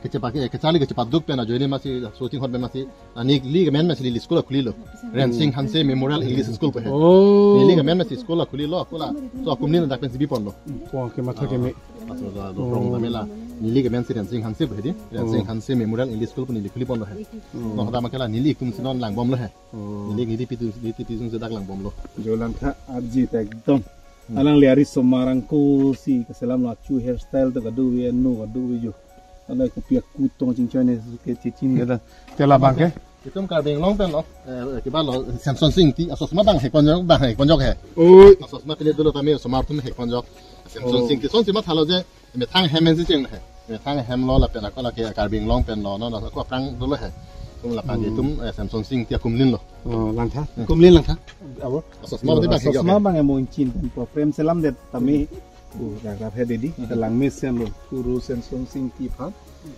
kechepake, kecharli kechepaduk pen ajoine masi shooting hot pen masi anik li kemen masi neli school akhuli lo. Rensing Hanse Memorial English School pu hai. Oh. Neli kemen masi school akhuli lo, ako la. So akumlin dak pen si bipon lo. Ko ke matha ke me. Aso da do prong da mela. Neli kemen si Rensing Hanse pu hai di. Rensing Oh. Hanse Memorial English School pu neli khuli pon lo hai. Oh. No da ma ke la neli atum si non langbom lo hai. Oh. Neli neli pitu, neli pitu sung sedak langbom lo. Jo lang tha arji ta ekdom. Hmm. Alangli arisomar angko si keselam lo achu hairstyle to kadokave anu kadokave jo. Ala kopi akutong chingchoi ne ke chichin ke da. Te labang ke? Itum Karbi Anglong pen lo, eh, kiba lo, Semson Sing Ingti, asosma bang hek ponjok, bang hek ponjok he. Oi. Asosma pini dolo tame, osomar atum hek ponjok. Semson Oh. Sing Ingti, son sima thalo je, methang hem si cheng he. Methang hem lo lapen ako lake Karbi Anglong pen lo, no, no, ako aphrang dolo he. Itum lapen Hmm. itum, eh, Semson Sing Ingti akumlin lo. Oh, langtha. Hmm. Kumlin langtha. Abo. Asosma Oh, berarti bang hek asosma he. Bang emo ingchin pen po frame selam det tame. Oh, dak dak he dedi. Hmm. Langmesen lo. Guru Semson Sing Ingti aphan.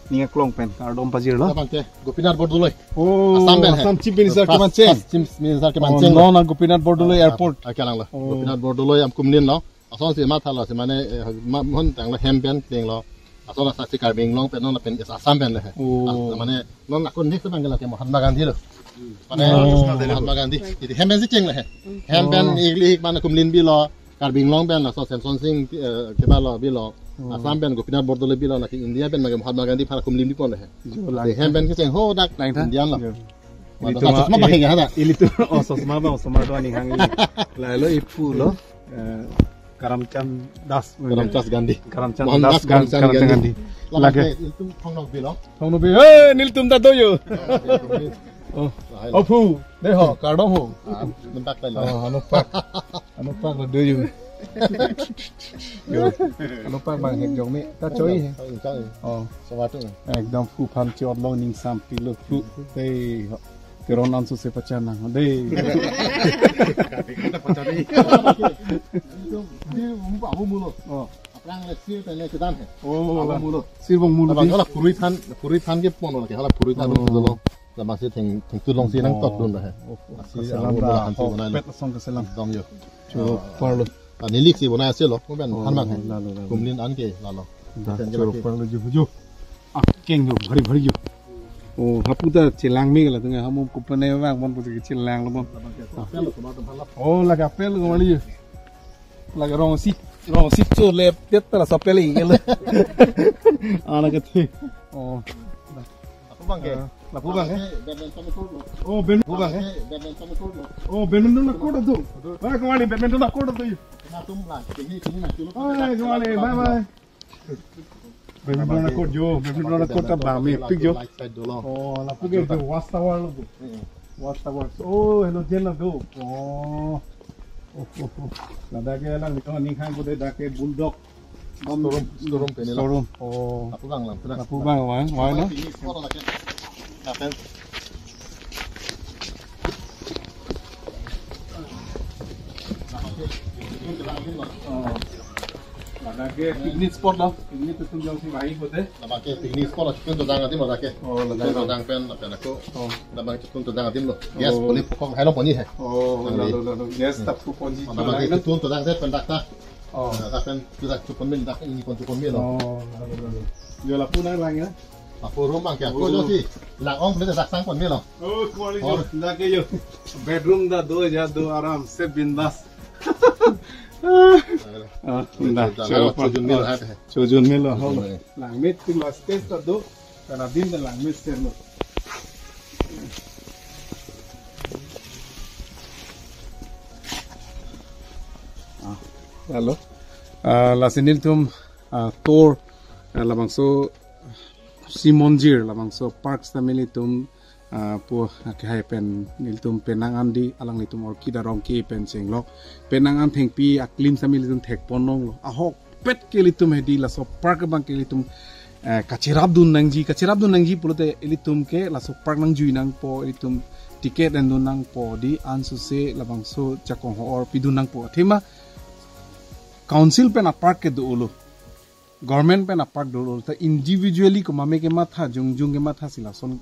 Ning aklong pen kardom pajirlo. Abang ke Gopinath Bordoloi. Oh, Assam pen he. Assam Chief Minister First, kemancheng. First Chief Minister Oh, kemancheng. Non a Gopinath Bordoloi Ah, Airport. Ah, kalang lo. Oh. Gopinath Bordoloi akumlin lo. Ason si mathalo si mane, eh, ma, mon tanglo hem pen plenglo. Ason asaksi Karbi Anglong pen non pen is Assam pen le he. Oh. As, mane non akun next bang ke lake Mahatma Gandhi lo. Mane Oh. Mahatma Gandhi. Jadi hem pen si cheng le he. Hem pen Oh. igli ik mane akumlin bi lo. Karbi Anglong pen laso Semson Sing, eh, kiba lo bi lo. Oh. Assam pen Gopinath Bordoloi bi lo, lake India pen lake Mahatma Gandhi aphan akumlin bi pon he. Jo, Lake langtha. Hem pen kecheng ho dak Langtha. Indian lo. Jo. Mada Ilitum sosma a-, bahing ya, ha, da? Ilitum, oh, sosma bang, osomar do aning hang. Lahelo ipu lo. Eh, Karamchand Das. Karamchand Gandhi. Karamchand Mohandas Das Gan-, Karamchand Karamchand Gandhi. Gandhi. Lake. Lake ilitum Thongnobi lo. Thongnobi, eh, nelitum ta do yo. Oh. Lahai lo. Oh, phu. Dei ho, kardom ho. Ah, mentak pen lo. Oh, anupak. Anupak lo do yo. Yo. Anupak bang hek jong me. Ta choi he. Choi, choi. Oh. Sawat tu. Ekdom phu aphan chot long ning sampi lo phu. Dei ho. Teron anso se pachan nang. Dei. Pachan ni. Di umpa abu mulo. Oh. Aphrang le sir tene kedan he. Oh, Abu la. Mulo. Sir bong mulo Abang di. Hala puri than, puri than ke pon lake. Hala puri than Oh. Dolo. Lama si theng, thengtu long si nang Oh. Tot dun he. Oh, oh. Asi Kaselam abu da. Mulo than si Oh, bonai lo. Pet asong kaselam. Dong yo. Cho Ah. Parlo. Ah, nilik si bonai ase lo. Ko ben Oh, than bang he. Lalo, lalo. Kumlin an ke lalo. Da, Theng ke cho lake. Parlo ju, ju. Akeng jo, bhari, bhari jo. Oh, hapu ta chelang me la tunga hamu kupane bang mon pusi chelang lo mon. Apel lo, tomato phalap. Oh, lake apel lo mali jo. Lake rong si, rong si cho lep det ta la sapel ingel. Ana ke thi. Oh. Lapu bang ke? Ah, lapu bang ke? Badminton court lo. Oh, ben-, lapu bang ke? Badminton court lo. Oh, badminton court tu. Bye, kemali badminton court tu. Kena tum lang. Kini, kini na chulo. Bye, kemali. Bye, bye. Badminton court jo, badminton court ta bang mepik jo. Light side dolo. Oh, lapu ke jo, watch tower lo tu. Hmm. Watch tower. Oh, hello, jen lo tu. Oh. Oh, oh, oh. Ladak ke lang, ito, ning hang ko de dak ke Bulldog. Showroom, showroom pen lo. Showroom. Oh. Lapu bang lang, lapu bang, wang, wang, no? Picnic spot lake. Lapen. Oh. Ladak ke picnic spot lo. Picnic tu jongsi bahi hote. Ladak ke picnic spot lo, chikun to dang adim ladak ke. Oh, ladak. Chikun to dang pen, lapen ako. Oh. Ladak chikun to dang adim lo. Yes, Oh. Poni pukok, hai lo poni hai. Oh, Nang lalu, di. Lalu. Yes, Hmm. Tap tu ponji Ladak ke chikun to dang set pen dak ta. Oh. Nah, dak pen, tu dak chupon mil, dak ini pon chupon mil lo. Oh, lalu, lalu. Jo lapu nang lang ya? Lapu room bang ke, Oh. Ako jo si. Lang ong, beli dak sang pon mil lo. Oh, kemali Oh. Jo. Dak ke jo. Bedroom ta do aja, do aram se bindas. Ah, dah, Dah, siapa? Chojun mil lo, hai. Chojun mil lo, ho. Hmm. Langmesen lo, stage ta do. Karena din ta langmesen lo. Ah, lalu. Ah, lasi nelitum, ah, tour, ah, labangso Simonjir, labangso park sitame nelitum, ah, pu, ah, kehai pen nelitum penang an di, alanglitum orchid arong ke pen chenglok. Penang an thengpi aklim sitame nelitum thek pon long lo. Ahokpet ke ilitum hedi laso park abang ke ilitum, eh, kacherap dun nangji, kacherap dun nangji pulote ilitum ke laso park nangjui nangpo, ilitum ticket en dun nangpo, di ansose labangso jakong ho-or pi dun nangpo. Athema council pen apark ke do lo. Government pen apark do lo. Ta individually komat me kematha, jongjong kematha si lason,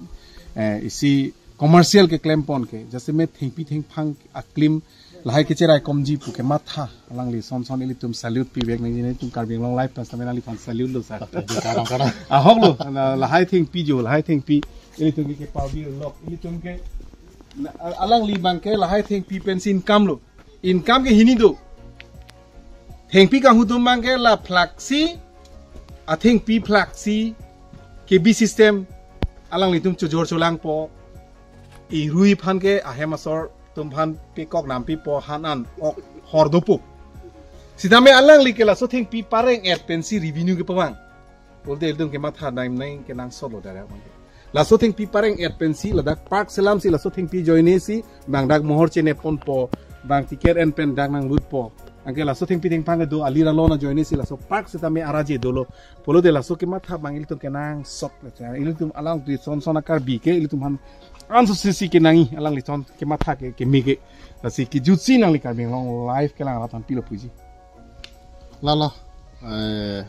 eh, isi commercial keklem pon ke. Jasemet thengpi thengphang aklim lahai kecherai komji pu kematha. Alangli son son ilitum salute pivek nangji, nelitum Karbi Anglong Live pen sitame nangliphan salute lo sir. Kadang, kadang. Ahok lo, la-, lahai thengpi jo, lahai thengpi. Ilitum ke kepavirlok, ilitum ke, na, alangli abang ke lahai thengpi pensi income lo. Income ke hini do. Thengpi kanghu atum abang ke la phlaksi, athengpi phlaksi, K B system, alanglitum chojor cholangpo, irui aphan ke ahem asor atum aphan pekok nampipo, han an ok hor dopo. Sitame alangli ke laso thengpi pareng-et pensi revenue kepavang. Pulote ilitum kematha nang nang kenangsot lo dak abangke. Laso thengpi pareng-et pensi ladak park selamsi laso thengpi ajoinesi bang dak mohor cheneponpo, bang ticket en pen dak nanglutpo. Anke laso thengpi thengphang kedo alir along ajoinesi laso park setame araje dolo. Pulote laso kematha abang ilitum kenangsot. Ilitum alangli son son a-Karbi ke ilitum aphan ansose si kenangji, alangli son kematha ke keme ke. Lasi kejutsi nangli Karbi Anglong Live kelang arat aphan pilo puji. Lalo, eh,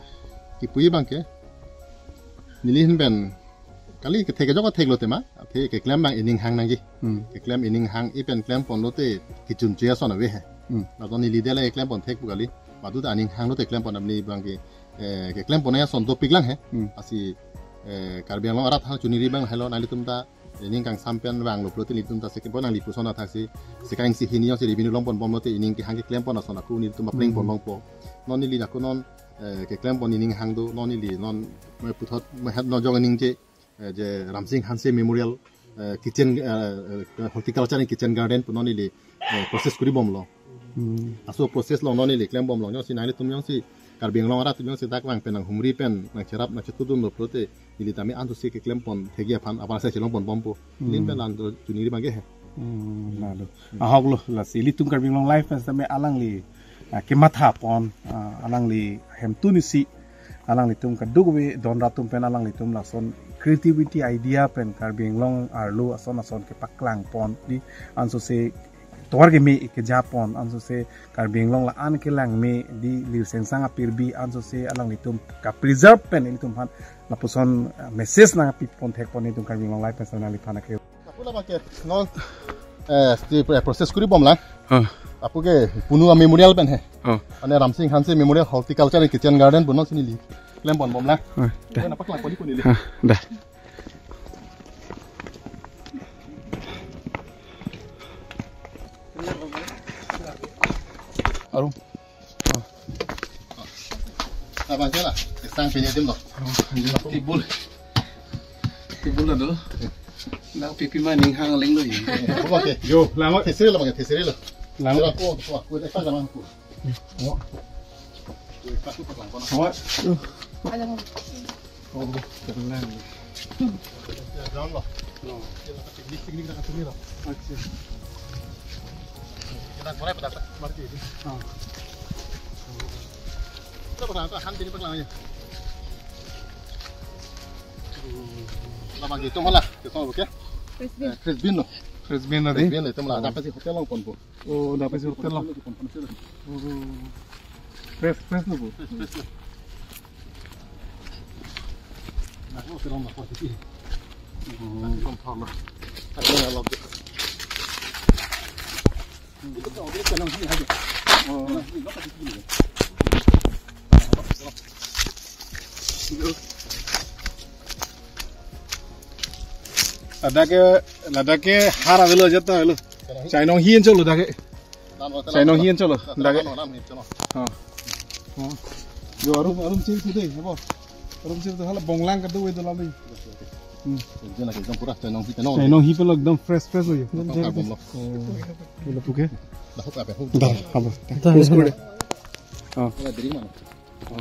kipuji abangke, neli ahin pen kali kethek kejok kethek lo tema, athe keklem abang ining hang nangji. Hmm. Keklem ining hang-i pen klemponlote kechunche ason ave he. Hmm. Laso neli dele klempon thek pu kali. Madu ta aning hanglote klempon apni abangke, eh, keklempon ason dopik lang he. Hmm. Lasi, eh, Karbi Anglong arat hang chuniri abang helo nanglitum ta ining kangsam pen vanglo pulote nelitum ta seke bo nangli puson athaksi, seka ing si hini jongsi revenue longponbomlote ining kehang keklempon ason ako nelitum apleng Hmm. pon longpo. Non neli ako non, eh, keklempon ining hang do, non neli non, eh, puthot, eh, het no jong ningje, eh, je Ramsing Hanse Memorial, eh, Kitchen, eh, eh, Horticulture and Kitchen Garden pu non neli, eh, process kuri bomlo. Hmm. Laso process along non neli klembomlo, jongsi nanglitum jongsi Karbi Anglong arat atum jongsi dak vang pen nanghumri pen nangcherap nangchetudunlo pulote neli tame ansose keklempon thekji aphan apar sai chelongponbompo. Hmm. Ilitum pen lang do chuniri abangke he. Hmm, lalo. Ahok lo, lasi ilitum Karbi Anglong Live pen setame alangli, ah, kematha pon, ah, alangli hemtun isi, alanglitum kadokave don rat atum pen alanglitum lason creativity idea pen Karbi Anglong arlo ason ason kepaklang pon di ansose tovar keme keja pon ansose Karbi Anglong la-an kelang me di lir sengsang apirbi ansose alanglitum ka-preserve pen ilitum aphan lapuson, ah, message nangpi pon thek pon ilitum Karbi Anglong Live pen setame nangliphan ake. Lapu la abangke non, eh, sti pre-, process kuri bomlang. Ah. Lapu ke punu a-memorial pen he. Ah. Ane Ramsing Hanse Memorial Horticulture and Kitchen Garden pu non si neli klembomlang. Ah, dah. Ane paklang pon-i pon neli. Ah, dah. Arum. Abang jela, sang penye dim lo. Tibul. Tibul lo do. Nang pipi ma ning hang leng lo ye. Oke. Yo, langot. Tesiri lo, tesiri lo. Langot. Ko, ko, ko, ko, ko. Awa. Oh, keren. Down lo. No. Picnic, picnic na kasih lo. Acha. Kita mulai pada market. Ah. Kita pernah tuh han ini pernah ya. Lama gitu malah, kita oke. Fresh bean. Eh, fresh bean lo. Fresh bean lo. Fresh bean lo, itu malah dapat si hotel lo pon po. Oh, dapat si hotel lo. Oh. Fresh, fresh lo, Bu. Fresh, fresh lo. Nah, lo terang apa sih? Hmm, kompor lo. Ada yang lo. Itu tuh, dia tenang sini aja. Oh. Tenang sini, lo kasih sini. Ladak ke, ladak ke har avelo jata avelo. Chainong hin cholo ladak ke. Chainong hin cholo ladak ke. Oh. Oh. Yo arum arum chil tu deh, apa? Arum chil tu hala bonglang kadu itu lami. Hmm. Dia lagi ekdom pura chainong hin, chainong. Chainong hin pelo ekdom fresh fresh lo ye. Ekdom fresh. Oh. Lo puke. Dah apa? Dah apa? Dah. Terus kure. Oh. Ada dari mana?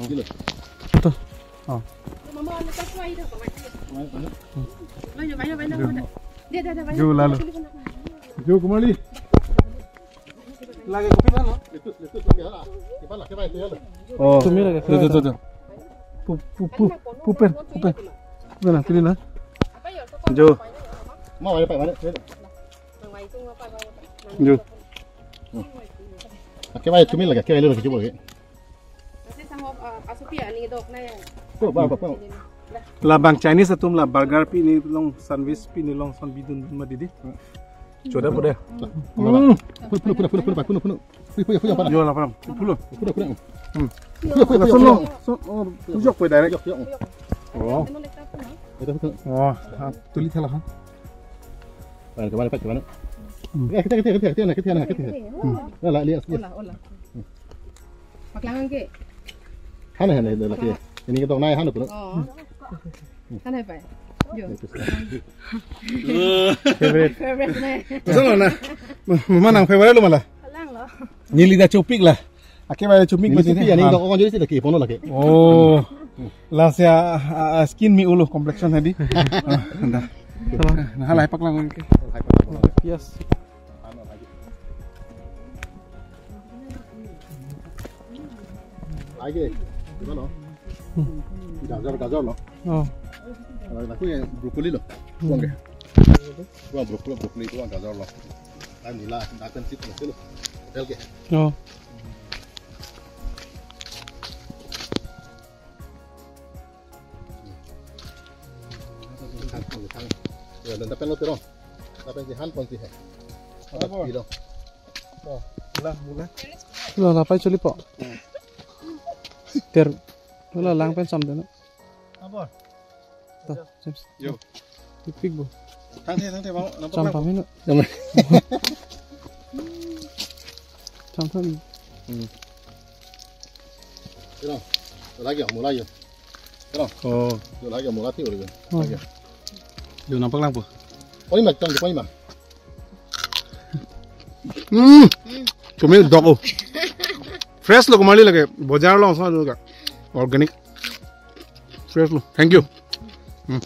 Kilo. Ito. Oh. Jo lalo. Jo kumali. Lagi kopi mana? Itu, itu, itu, ya. Kita lah, kita itu ya. Oh. Tumi lagi. Itu, itu, itu. Pu, pu, pu, pupen, pupen. Pupen na, pilih na. Jo. Mau ada apa mana? Jo. Oke, baik, tumi lagi. Oke, lagi coba lagi. Ko, ba, ba, ba. Labang Chinese atum la burger pi ni long sandwich pi ni long son bidun ma didi. Choda pude. Hmm. Puno, puno, puno, puno, puno, puno. Puno, puno, puno, puno. Yo la pram. Puno. Puno, puno. Hmm. Puno, puno, puno, puno. So, oh, pujok pe direct. Yok, yok. Oh. Itu, itu. Oh, ah, tuli thala ha. Baik, kemana, Pak, kemana? Hmm. Ya, kita, kita, kita, kita, kita, kita, kita. Hmm. Ya, lah, lihat, lihat. Ola, ola. Paklang ke? Hana, hana, hana, lagi. Ini kita naik hana, bro. Oh. Hana, Pak. Jo. Favorite. Favorite na. Betul na. Mana favorite lo malah? Paklang lo. Neli dah chopik lah. Ake ba chopik. Neli ba chopik, ini dong, oh, jadi sih lagi, pono lagi. Oh. Lasi, ah, ah, skin me-olo, complexion hadi. Ah, dah. Salam. Nah, lahai paklang ke. Pias. Lagi, gimana? Gajar, gajar lo. Oh. Kalau aku ya brokoli lo. Hmm. Buang ke. Buang brokoli, brokoli, buang gajar lo. Kan mula, datang sih, lo. Hotel ke. Oh. Ya, dan tapen lo terong. Tapen si han pon si hai. Apa? Apa? Kilo. Oh, mula, mula. Lo, lapai cholipo. Ter. Lo, lang pen sam deno. Apa? Tuh, James. Yo. Pik, pik, bo. Tangte, tangte, bang. Nampak, sam nampak. Pamino. Nampak. Sam pamino. Hmm. Terong. Lagi, mula yo. Terong. Oh. Yo, lagi, mula ti, udah. Oh. Lagi. Yo, nampak lang po. Oi, mak, tang, oi, mak. Hmm. Kumi dok, oh. Fresh lo, kumali lagi. Bojar lo, sa lo ka. Organic. Fresh lo. Thank you. Hmm.